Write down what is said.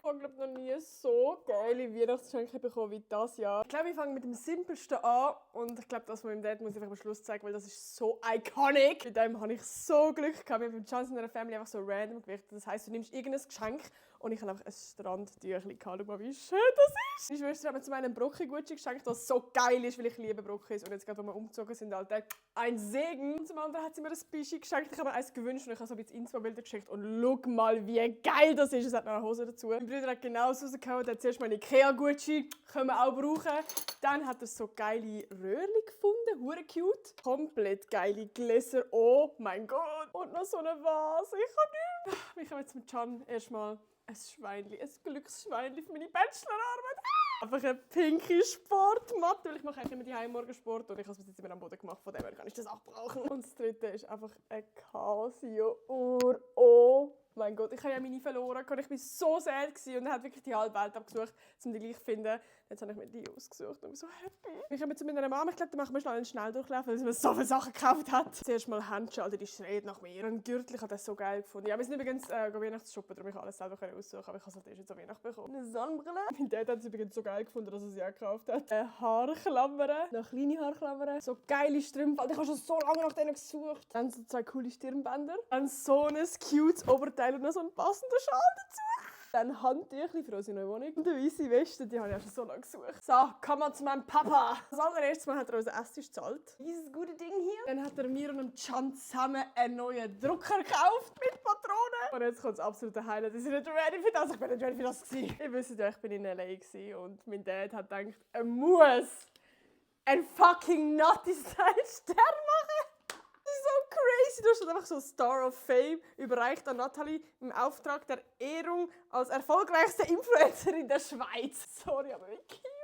Ich glaube noch nie so geile Weihnachtsgeschenke bekommen wie das Jahr. Ich glaube, ich fange mit dem simpelsten an und ich glaube, das von meinem Dad muss ich einfach am Schluss zeigen, weil das ist so iconic. Mit dem habe ich so Glück gehabt. Wir haben mit Chance in einer Family einfach so random gewichtet. Das heisst, du nimmst irgendein Geschenk und ich habe einfach ein Strandtüchlein gehabt. Schau mal, wie schön das ist. Meine Schwester hat mir zu meinem Brocchi-Gutschein geschenkt, das so geil ist, weil ich liebe Brokkis. Und jetzt gerade, als wir umgezogen sind, Alter, ein Segen. Und zum anderen hat sie mir ein Bischi geschenkt. Ich habe mir eins gewünscht und ich habe so ein bisschen Insta-Bilder geschickt. Und schau mal, wie geil das ist. Es hat noch eine Hose dazu. Mein Bruder hat genau so rausgehauen. Er hat zuerst meine Ikea-Gutschein, können wir auch brauchen. Dann hat er so geile Röhrchen gefunden, hure cute. Komplett geile Gläser, oh mein Gott. Und noch so eine Vase, ich kann nicht. Ich habe jetzt mit Can erstmal ein Schweinchen, ein Glücksschweinchen für meine Bachelorarbeit. Einfach eine pinke Sportmatte, weil ich mache eigentlich immer die Heimorgensport und ich habe es bis jetzt immer am Boden gemacht, von dem her kann ich das auch brauchen. Und das dritte ist einfach eine Casio-Uhr. Oh mein Gott, ich habe ja meine verloren und ich war so sad und er hat wirklich die halbe Welt abgesucht, um die gleich zu finden. Jetzt habe ich mir die ausgesucht und bin so happy. Ich komme zu meiner Mama, ich glaube, da machen wir schnell einen Schnelldurchlauf, weil sie mir so viele Sachen gekauft hat. Zuerst mal Handschalter, die schreit nach mir. Und Gürtel, ich habe das so geil gefunden. Ja, wir sind übrigens Weihnachtsshoppen, darum ich alles selber aussuchen, aber ich habe es halt erst zu Weihnachten bekommen. Eine Sonnenbrille. Mein Dad hat es übrigens so geil gefunden, dass er sie auch gekauft hat. Haarklammern, noch kleine Haarklammern, so geile Strümpfe. Ich habe schon so lange nach denen gesucht. Dann so 2 coole Stirnbänder. Dann so ein cutes Oberteil und noch so einen passenden Schal dazu. Dann Handtüchli für unsere neue Wohnung. Und eine weisse Weste, die habe ich auch schon so lange gesucht. So, kommen wir zu meinem Papa. Das allererste Mal hat er unseren Esstisch gezahlt. Dieses gute Ding hier. Dann hat er mir und dem Can zusammen einen neuen Drucker gekauft mit Patronen. Und jetzt kommt das absolute Highlight. Ich bin nicht ready für das. Ich bin nicht ready für das gewesen. Ihr wisst ja, ich bin in L.A. und mein Dad hat gedacht, er muss einen fucking Nutty-Style-Stern machen. Das ist so crazy. Du hast einfach so Star of Fame überreicht an Natalie im Auftrag der Ehrung als erfolgreichste Influencerin der Schweiz. Sorry, aber wie cute.